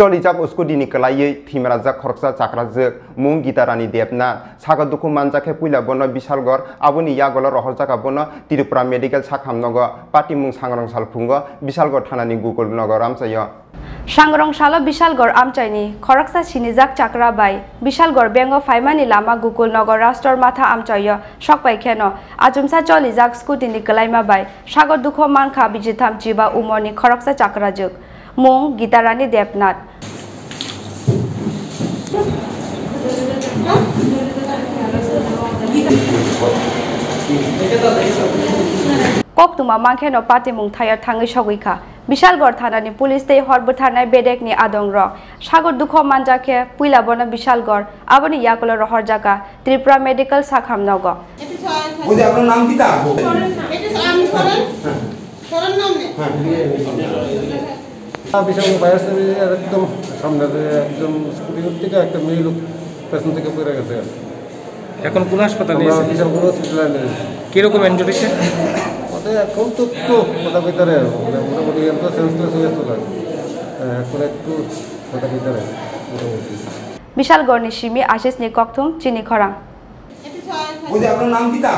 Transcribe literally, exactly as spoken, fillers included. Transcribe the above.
Cholijak scooty ni kwlaiwi thwimrajak khoroksa chakrajwk, mung Gita Rani Debnath. Sago dukhu manjak khe puila bono Bishalgarh, aboni yagulo rohorjak abono Tripura Medical sakhamnogo, patimung Sangrong Salphungo, Bishalgarh thanani Gokul Nagar amchaio. Sangrong salo Bishalgarh amchaini khoroksa sinijak chakra bai Bishalgarh bengo phaimani lama Gokul Nagar Rastor Matha amchaio sokpai kheno achumsa cholijak scooty ni kwlaima bai sago dukhu mankha bijitham chiba umorni khoroksa chakrajwk. Mung Gita Rani Debnath. Koktwma mankheno patimung thaio thangwi sogwi kha. Bishalgarh thanani police tei hor bwtharnai bedekni adongrok. Sago dukhu manjak khe puila bono Bishalgarh, aboni yagulo rohorjak kha Tripura Medical sakhamnogo. এটা আপনার নাম কিতা? এটা আমি সরেন। সরেন না আপনি। হ্যাঁ। বিশাল বাইরে একদম সামনে যে একজন স্কুটি থেকে একটা মেয়ে লোক পেছন থেকে পড়ে গেছে। এখন কোন হাসপাতালে আমরা নিয়েছেন? বিশালগড় হসপিটালে নিয়ে এসেছি। কিরকম ইনজুরি হয়েছে? ওতে এখন তো একটু কথা ভিতরে, মানে, মোটামুটি এখন তো সেন্সলেস হয়ে গেছে। হ্যাঁ, এখন একটু কথা ভিতরে, মোটামুটি। Bishalgarhni simi Ashishni kokthum chini khorang. ওই যে আপনার নাম কিতা?